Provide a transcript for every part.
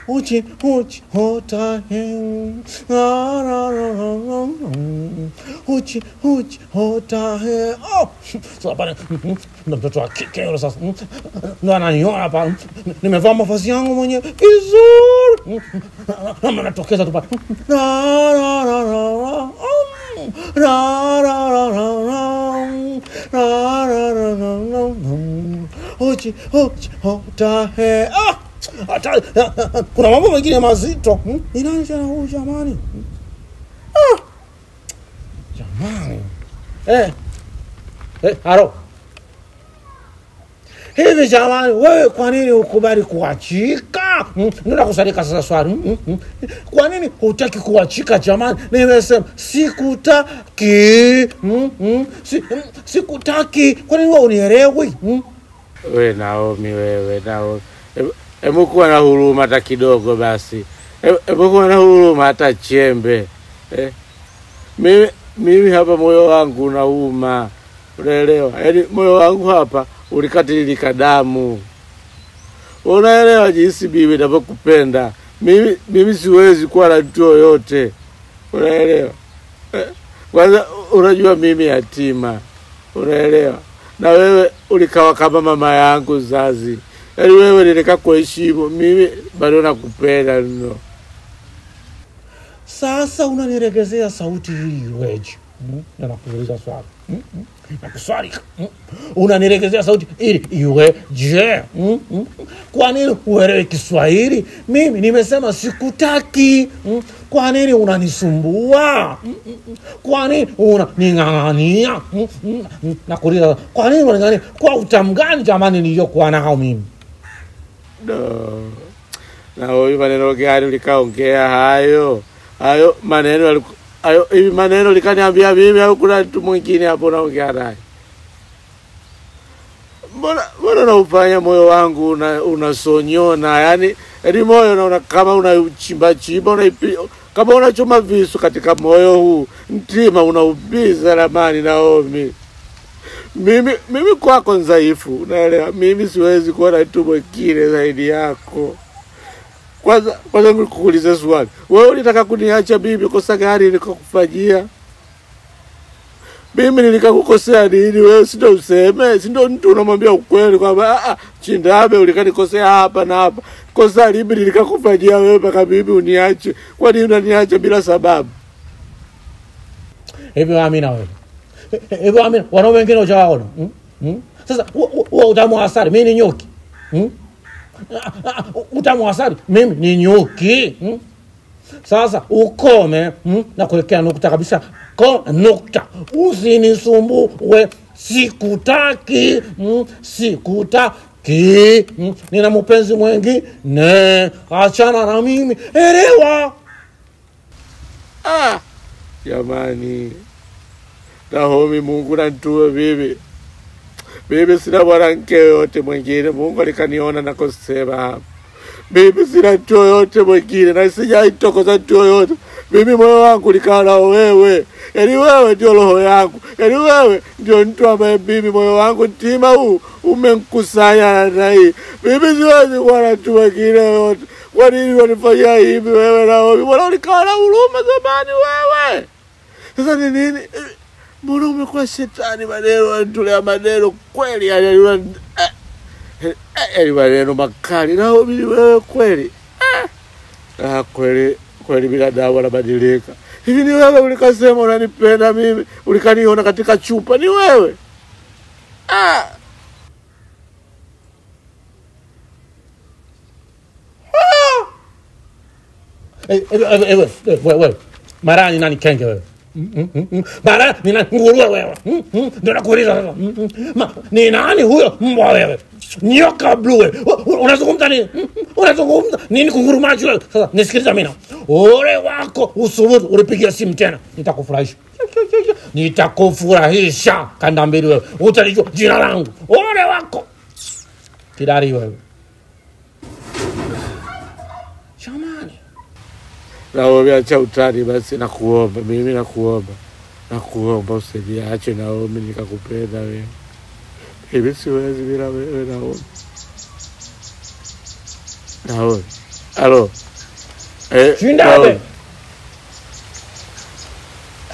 Uchi uchi hota he. Uchi uchi hota he. Oh, sasa pale ndo mtoto wa kike yule sasa ndo ananiona hapa, nimevaa mavazi yangu mwenyewe vizuri, natokeza tu pale. Uchi uchi hota he. Ah, kuna mambo mengine mazito. Ni nani tena huyu jamani? Ah, jamani. Haro. Hivi jamani, wewe kwa nini ukubali kuachika? Ndio nakusalika sasa swali. Kwa nini hutaki kuachika jamani? Nimesema sikutaki. Sikutaki. Kwa nini wewe unielewi? We Naomi, wewe Naomi. Hebu kuwa na huruma hata kidogo basi. Hebu kuwa na huruma hata chembe. Mimi hapa moyo wangu unauma. Unaelewa? Yaani moyo wangu hapa ulikatilika damu. Unaelewa jinsi mimi ninavyokupenda. Mimi siwezi kuwa na mtu yoyote. Unaelewa? Kwanza unajua mimi yatima. Unaelewa? Na wewe ulikawa kama mama yangu zazi. Yaani wewe nilikakuheshimu, mimi bado nakupenda no. Sasa unaniregezea sauti hii weje? Na nakuuliza swali. Nakuswali. Unaniregezea sauti ili iweje? Kwa nini huelewi Kiswahili? Mimi nimesema sikutaki. Kwa nini unanisumbua? Kwa nini unaning'ang'ania? Nakuuliza, kwa nini unaning'ang'ania? Kwa utamu gani jamani niliyokuwa nao mimi? No. Na huyu maneno gani ulikaongea hayo? Hayo maneno hayo, hivi maneno likaniambia mimi au kuna mtu mwingine hapo unaongea naye? Mbona unaufanya moyo wangu unasonyona? Yaani moyo unaona kama unachimba chimba, kama unachoma visu katika moyo huu. Mtima unaubiza ramani Naomi. Mimi kwako dhaifu, unaelewa? Mimi siwezi kuwa na mtu mwingine zaidi yako. Kwanza nikuulize swali. Wewe ulitaka kuniacha mimi, kosa gani nilikokufanyia? Mimi nilikakukosea nini? Wewe si ndio useme? Si ndio mtu unamwambia ukweli kwamba Chindabe ulikanikosea hapa na hapa. Kosa lipi nilikakufanyia wewe mpaka mimi uniache? Kwa nini unaniacha bila sababu? Hebu amina wewe. Hebu amina, wanaume wengine hujawaona. Sasa wewe utamu asali, mimi ni nyuki. Utamu asali, mimi ni nyuki. Sasa ukome na kuwekea nukta kabisa. Ko nukta. Usinisumbue, sikutaki. Sikutaki. Nina mpenzi mwingine. Achana na mimi. Elewa. Ah, jamani. Naomi, Mungu nanitue mimi. Mimi sina mwanamke yoyote mwingine. Mungu alikaniona na kusema. Mimi sina mtu yoyote mwingine na sijaitokoza mtu yoyote. Mimi moyo wangu ulikaa na wewe. Yaani wewe ndio roho yangu. Yaani wewe ndio mtu ambaye mimi moyo wangu mtima huu umemkusanya na hii. Mimi siwezi kuwa na mtu mwingine yoyote. Kwa nini unanifanyia hivi wewe Naomi? Mbona ulikaa na huruma zamani wewe? Sasa ni nini? Mbona umekuwa shetani? Maneno anatolea maneno kweli, yani maneno makali. Naomi wewe kweli. Kweli kweli binadamu anabadilika. Hivi ni wewe ulikasema unanipenda mimi, ulikaniona katika chupa, ni wewe? Wewe. Mara ni nani kenge wewe? Mara ni nani nguruwe wewe? Ndio nakuuliza sasa. Ni nani huyo mbwa wewe? Nyoka blue. Unazungumza nini? Unazungumza nini kungurumaji wewe? Sasa nisikiliza mimi. Ole wako usubutu ulipigia simu tena. Nitakufurahisha. Nitakufurahisha kanda mbili wewe. Utalijua jina langu. Ole wako. Kidari wewe. Jamani. Naomi, acha utani basi, nakuomba. Mimi nakuomba. Nakuomba usiniache Naomi, nikakupenda wewe. Mimi siwezi bila wewe Naomi. Naomi. Halo. Chindabe.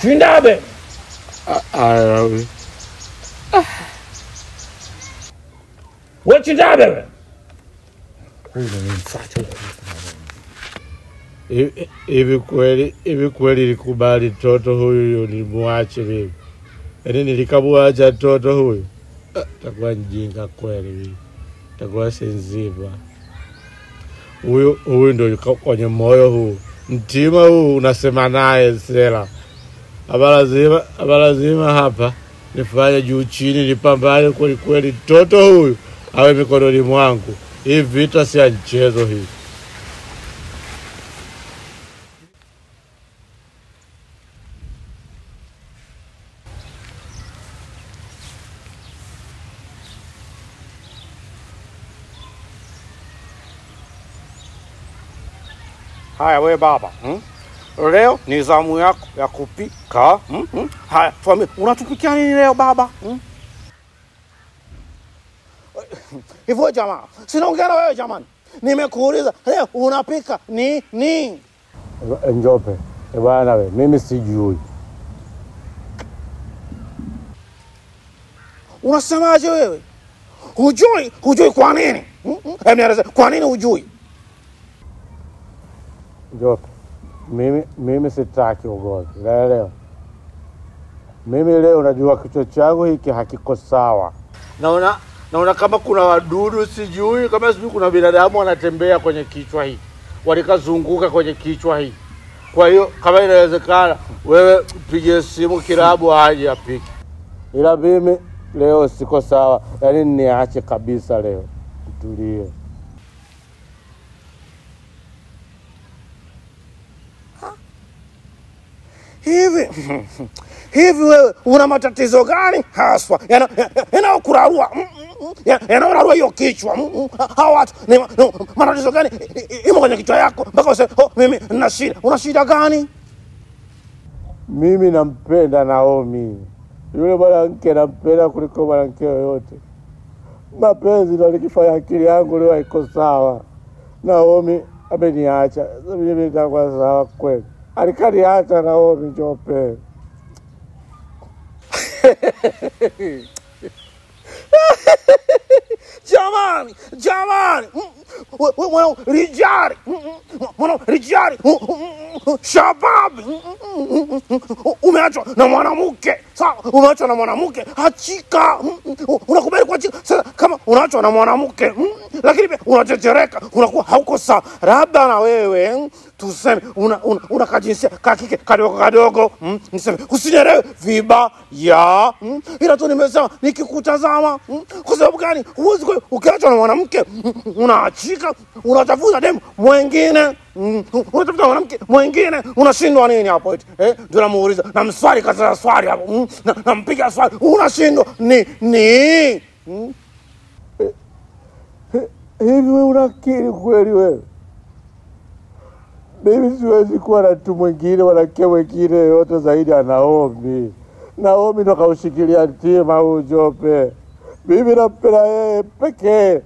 Chindabe. Aya. We Chindabe we. Hivi kweli nilikubali toto huyu nimuache mimi? Yaani nilikamuacha toto huyu? Takuwa mjinga kweli mimi. Takuwa senziba. Huyu ndio kwenye moyo huu. Mtima huu unasema naye sela. Hapa lazima hapa nifanye juu chini, nipambane kweli kweli toto huyu awe mikononi mwangu. Hii vita si ya mchezo hii. Haya we baba, Leo ni zamu yako ya kupika. Haya, tuambie unatupikia nini leo baba? Hivyo jamaa, sinaongea na wewe jamani. Nimekuuliza leo unapika nini? Njope, bwana we, mimi sijui. Unasemaje wewe? Hujui, hujui kwa nini? Hebu nieleze kwa nini hujui? Njope, mimi sitaki ugomvi. Leo. Mimi leo najua kichwa changu hiki hakiko sawa. Naona kama kuna wadudu sijui, kama sijui kuna binadamu wanatembea kwenye kichwa hiki. Walikazunguka kwenye kichwa hiki. Kwa hiyo kama inawezekana wewe upige simu Kilabu aje apike. Ila mimi leo siko sawa. Yaani niache kabisa leo. Tulie. Hivi wewe una matatizo gani haswa yanayokurarua yanayorarua hiyo kichwa? Hawa watu ni matatizo gani imo kwenye kichwa yako mpaka useme oh, mimi nina shida? Una shida gani? Mimi nampenda Naomi. Yule mwanamke nampenda kuliko mwanamke yoyote. Mapenzi ndio alikifanya akili yangu leo haiko sawa. Naomi ameniacha. Mimi nitakuwa sawa kweli? Alikaniacha Naomi Njope. Jamani, jamani, mwanao rijari, mwanao rijari, shababi, umeachwa na mwanamke. Sawa, umeachwa na mwanamke, achika. Unakubali kuachika. Sasa kama unaachwa na mwanamke, lakini pia unatetereka, unakuwa hauko sawa. Labda na wewe tuseme una kajinsia kakike kadogo kadogo, niseme usinielewe vibaya, ila tu nimesema nikikutazama, kwa sababu gani? Huwezi ukiachwa na mwanamke unaachika, unatafuta demu mwingine, unatafuta mwanamke mwingine, unashindwa nini hapo eti? Ndio namuuliza, namswali kaza swali hapo, nampiga swali, unashindwa ni Hivi wewe unakiri kweli wewe? Mimi siwezi kuwa na mtu mwingine mwanamke mwingine yote zaidi ya Naomi. Naomi ndo kaushikilia mtima huu Njope. Mimi nampenda yeye pekee.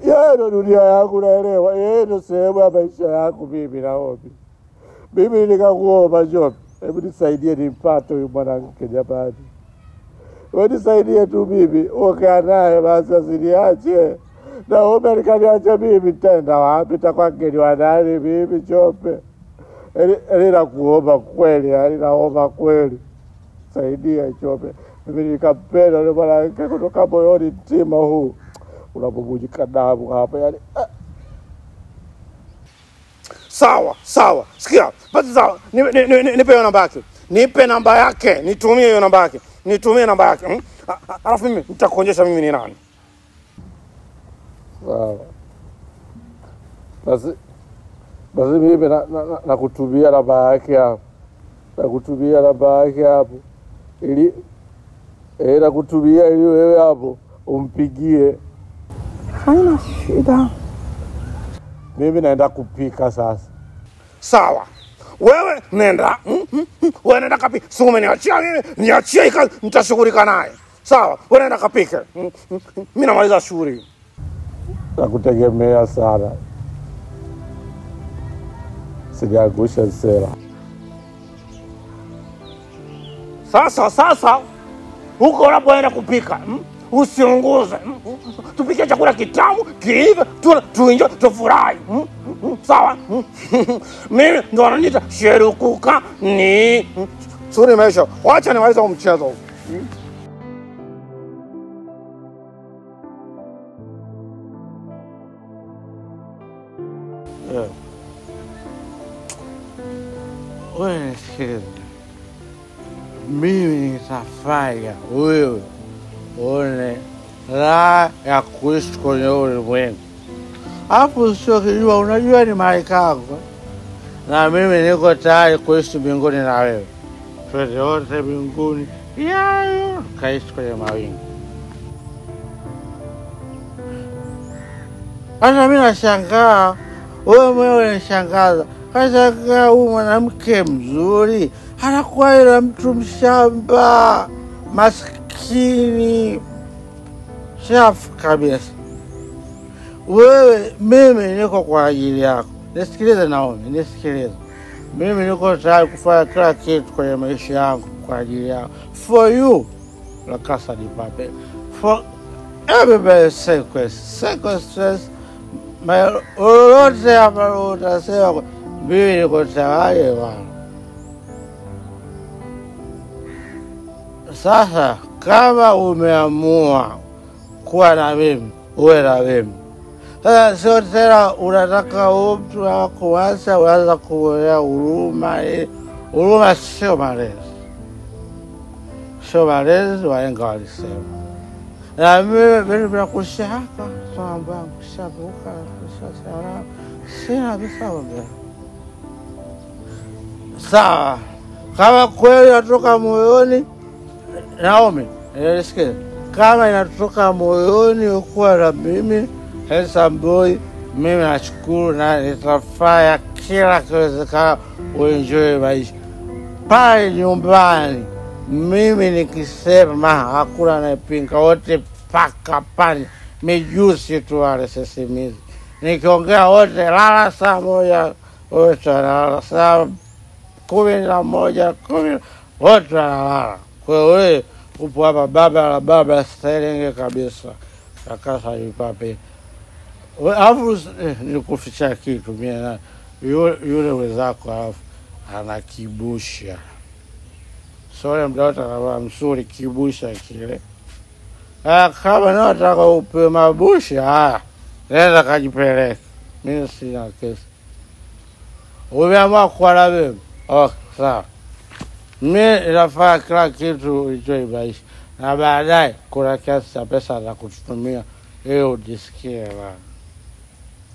Yeye ndo dunia yangu, naelewa. Yeye ndo sehemu ya maisha yangu mimi Naomi. Mimi nikakuomba Njope, hebu nisaidie nimpate huyu mwanamke jamani. Wewe nisaidie tu mimi, ukae naye basi asiniache. Naomi alikaniacha mimi, nitaenda wapi? Nitakuwa mgeni wa nani mimi Njope? Yaani nakuomba kweli, yaani naomba kweli. Saidia Njope. Mimi nikampenda yule mwanamke kutoka moyoni, mtima huu unabubujika damu hapa yaani. Sawa, sawa. Sikia, basi sawa. Nipe hiyo namba yake. Nipe namba yake, nitumie hiyo namba yake. Nitumie namba yake. Alafu mimi nitakuonyesha mimi ni nani. Sawa. Basi mimi nakutumia namba yake hapo. Nakutumia namba yake hapo. Ili nakutumia ili wewe hapo umpigie. Haina shida. Mimi naenda kupika sasa. Sawa. Wewe nenda. Wewe nenda kapike. Si umeniachia mimi, niachie kazi nitashughulika naye. Sawa, wewe nenda kapike. Mimi namaliza shughuli. Nakutegemea sana. Usiniangushe sera. Sasa huko unapoenda kupika, usiunguze. Tupike chakula kitamu, kiive, tuenjoy, tufurahi. Sawa? Mimi ndo wananiita Sherukuka ni. Suri maisha. Wacha nimalize huu mchezo. Wewe nisikilize. Mimi nitafanya wewe uone raha ya kuishi kwenye ulimwengu. Alafu sio kijua, unajua ni malaika yako. Na mimi niko tayari kuishi mbinguni na wewe. Twende wote mbinguni. Yayo, kaishi kwenye mawingu. Hata mimi nashangaa, wewe mwenyewe unanishangaza. Kashangaa huyu mwanamke mzuri anakuwa ila mtu mshamba, maskini, chafu kabisa. Wewe, mimi niko kwa ajili yako. Nisikilize Naomi, nisikilize. Mimi niko tayari kufanya kila kitu kwenye maisha yangu kwa ajili yako. For you, La Casa de Papel. For everybody sequence, lolote ambalo utasema mimi niko tayari bwana. Sasa kama umeamua kuwa na mimi, uwe na mimi. Sasa sio tena unataka mtu wako kwanza uanza kuonea huruma. Huruma sio malezi. Sio malezi, wahenga walisema. Na mimi vitu vya kushaka, mambo yangu kushabuka, kushasara, sina visawa. Sawa, kama kweli natoka moyoni, Naomi, nisikie. Kama inatoka moyoni kuwa na mimi, handsome boy, mimi nashukuru na nitafanya kila kiwezekana uenjoy maisha. Pale nyumbani, mimi nikisema hakuna anayepinga, wote paka pale, mijusi tu wale sisimizi. Nikiongea wote lala saa 1, wote wanalala saa 11, 10, wote wanalala. Kwa hiyo wewe upo hapa baba la baba sterenge kabisa. Akasa ipape. Alafu nikuficha kitu mimi na yule wenzako alafu anakibusha. Sore mdota kama msuri kibusha kile. Kama nataka upe mabusha, nenda kajipeleke. Mimi sina kesi. Umeamua kuwa na mimi. Okay, sawa. Mimi nafanya kila kitu enjoy maisha. Na baadaye kuna kiasi cha pesa za kutumia ili ujisikie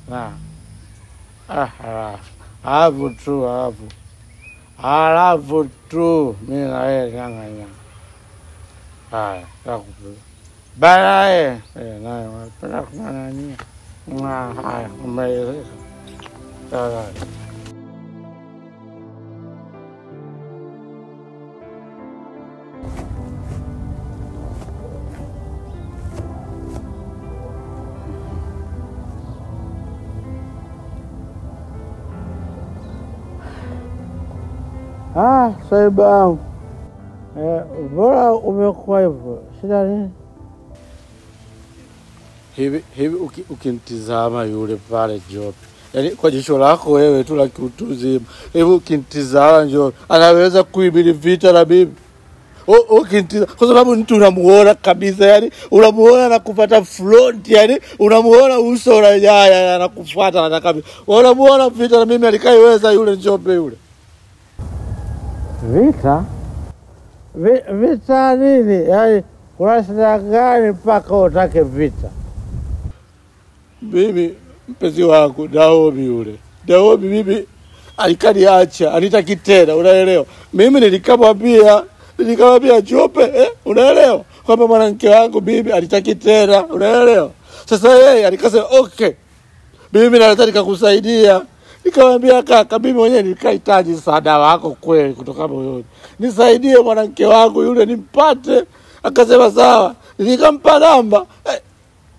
bana. Na alafu tu mimi na wewe nyanga. Haya, nakupa. Baadaye naye napenda kumwona. Haya, umeeleweka. Sawa. Saiba yangu. Bora umekuwa hivyo. Shida nini? Hivi ukinitizama yule pale Jope. Yaani kwa jicho lako wewe tu la kiutu uzima. Hivi ukinitizama Jope, anaweza kuhimili vita na mimi. Ukinitizama kwa sababu mtu unamuona kabisa, yani unamuona na kupata front, yani unamuona uso unajaa anakufuata na kabisa. Unamuona vita na mimi alikaiweza yule Jope yule. Vita? Vita nini? Yaani kuna shida gani mpaka utake vita? Mimi mpenzi wangu Naomi yule. Naomi mimi alikaniacha, alitaki tena, unaelewa? Mimi nilikamwambia Jope, unaelewa? Kwamba mwanamke wangu mimi alitaki tena, unaelewa? Sasa yeye alikasema okay. Mimi nataka nikakusaidia. Nikamwambia kaka, mimi mwenyewe nikahitaji msaada wako kweli kutoka moyoni. Nisaidie mwanamke wangu yule nimpate. Akasema sawa. Nikampa namba.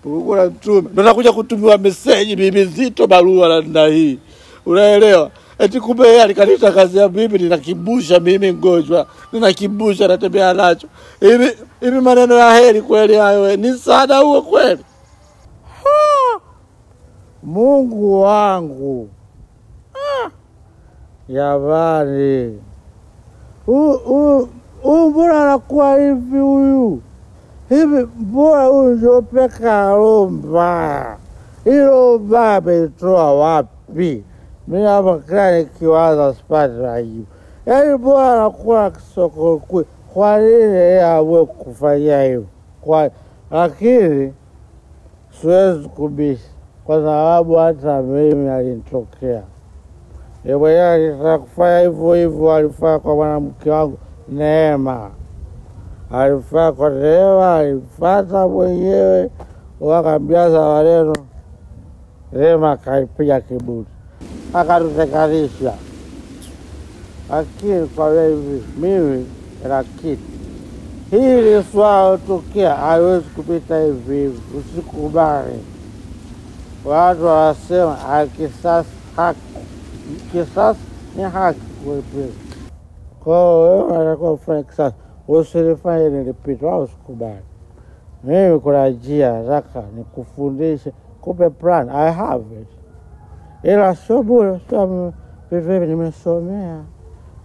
Mungu na mtume. Ndo nakuja kutumiwa message mimi nzito barua na hii. Unaelewa? Eti kumbe yeye alikanitangazia mimi nina kibusha, mimi mgonjwa, nina kibusha natembea nacho. Hivi hivi maneno ya heri kweli hayo? Ni msaada huo kweli? Ha! Mungu wangu. Jamani. Huyu mbona anakuwa hivi huyu? Hivi mbona huyu Njopeka alomba? Hilo mbaya ameitoa wapi? Mimi hapa kila nikiwaza sipati majibu. Yaani mbona anakuwa kisokokwe? Kwa nini yeye amue kufanyia hivyo? Lakini siwezi kubisha kwa sababu hata mimi alinitokea. Yeye mwenyewe alitaka kufanya hivyo hivyo, alifanya kwa mwanamke wangu Neema. Alifanya kwa Neema, alifuata mwenyewe, wakamjaza maneno. Neema akaipiga kiburi, akatutekanisha. Lakini kwa hivi mimi na kitu hili swala lotokea haiwezi kupita hivi hivi, usikubali. Watu wanasema kisasi haki, kisasi ni haki kulipiza. Kwa hiyo wewe unatakiwa ufanye kisasi, usilifanye nilipita, wala usikubali. Mimi kuna njia nataka nikufundishe, kupe plan, I have it. Ila sio bure, sio vipi, nimesomea.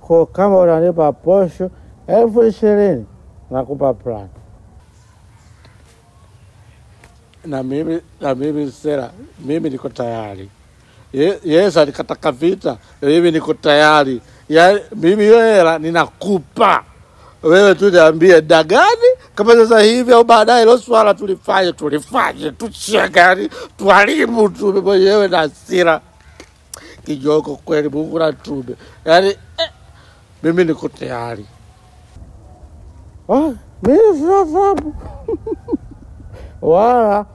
Kwa kama unanipa posho 20,000 nakupa plan. Na mimi sera, mimi niko tayari. Yesu alikataka vita, mimi niko tayari. Yaani mimi hiyo hela ninakupa. Wewe tu niambie dagani kama sasa hivi au baadaye hilo swala tulifanye tuchangani, tuharibu tu mwenyewe na hasira. Kijoko kweli, Mungu na tume. Yaani mimi niko tayari. Mimi sina sababu. Wala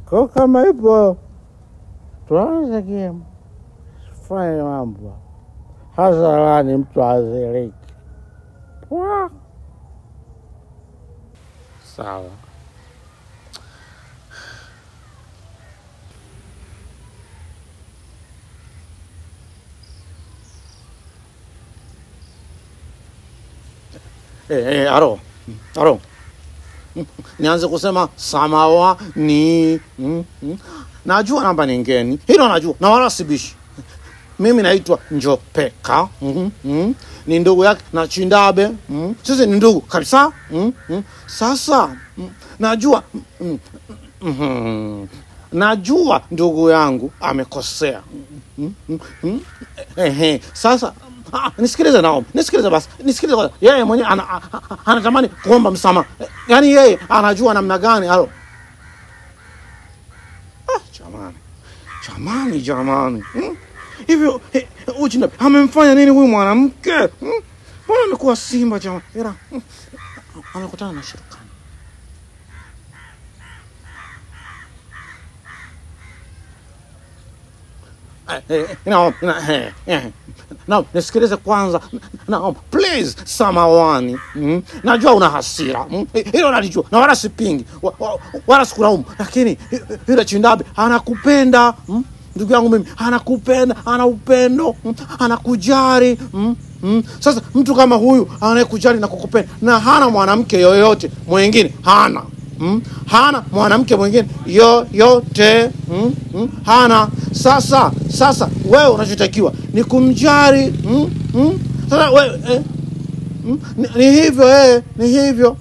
kwa kama ipo tuanze game. Fanya mambo hadharani, mtu aziriki. Sawa. Aro. Nianze kusema samawa ni Najua namba ni ngeni. Hilo najua na wala sibishi. Mimi naitwa Njopeka. Ni ndugu yake na Chindabe. Sisi ni ndugu kabisa. Sasa najua najua ndugu yangu amekosea. Sasa nisikilize Naomi, nisikilize basi, nisikilize kwanza. Yeye mwenyewe anatamani kuomba msamaha. Yaani yeye anajua namna gani halo. Jamani. Hivyo Uchindabe amemfanya nini huyu mwanamke? Mbona amekuwa simba jamani? Ila amekutana na shetani. No, nisikilize kwanza. No, please samahani. Najua una hasira. Hilo nalijua. Na wala sipingi. Wala sikulaumu. Lakini yule Chindabe anakupenda. Ndugu yangu mimi, anakupenda, ana upendo, anakujali. Sasa mtu kama huyu anayekujali na kukupenda na hana mwanamke yoyote mwingine, hana. Hana mwanamke mwingine yoyote. Hana. Sasa wewe unachotakiwa ni kumjali. Sasa wewe ni hivyo ni hivyo.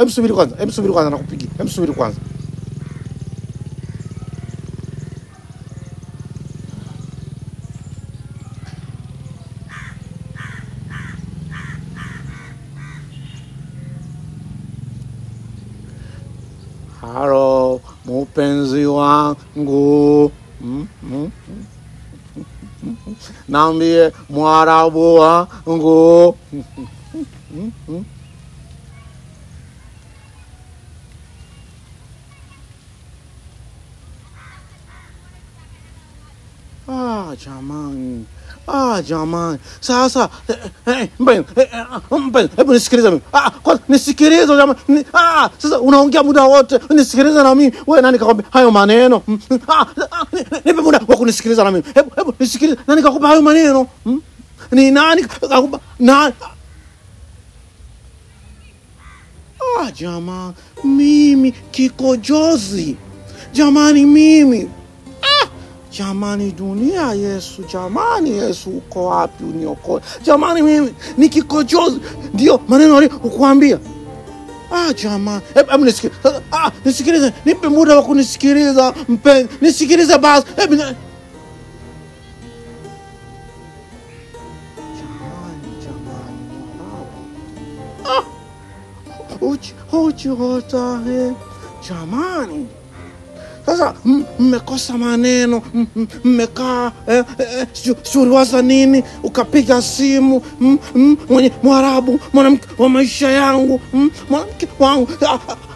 Subiri kwanza, nakupigia. Subiri kwanza. Halo, mpenzi wangu. Naambie Mwarabu wangu. Jamani. Ah, jamani. Sasa mpenzi, mpenzi, hebu nisikilize mimi. Ah, kwanza nisikilize jamani. Sasa unaongea muda wote, nisikilize na mimi. Wewe nani kakwambia hayo maneno? Nipe muda wa kunisikiliza na mimi. Hebu nisikilize. Nani kakupa hayo maneno? Ni nani kakupa? Nani? Ah, jamani, mimi kikojozi. Jamani mimi. Jamani dunia Yesu, jamani Yesu uko wapi uniokoe? Jamani mimi ni kikojozi. Ndio maneno aliyokuambia. Ah, jamani, hebu nisikilize. Ah, nisikilize, nipe muda wa kunisikiliza mpenzi. Nisikilize basi. Hebu jamani, jamani, ah, uchi hota he. Jamani. Sasa mmekosa maneno, mmekaa sio nini, ukapiga simu mwenye Mwarabu, mwanamke wa maisha yangu, mwanamke wangu.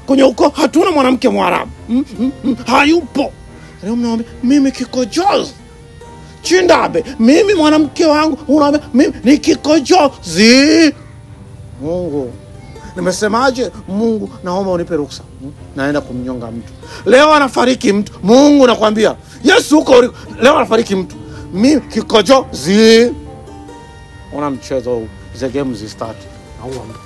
Kwenye uko hatuna mwanamke Mwarabu, hayupo. Leo mnaomba mimi kikojozi. Chindabe, mimi mwanamke wangu unaomba mimi ni kikojozi. Mungu, nimesemaje? Mungu, naomba unipe ruksa. Naenda kumnyonga mtu. Leo anafariki mtu. Mungu nakwambia. Yesu uko uliko. Leo anafariki mtu. Mimi kikojozi. Ona mchezo huu. The game is start. Naua mtu.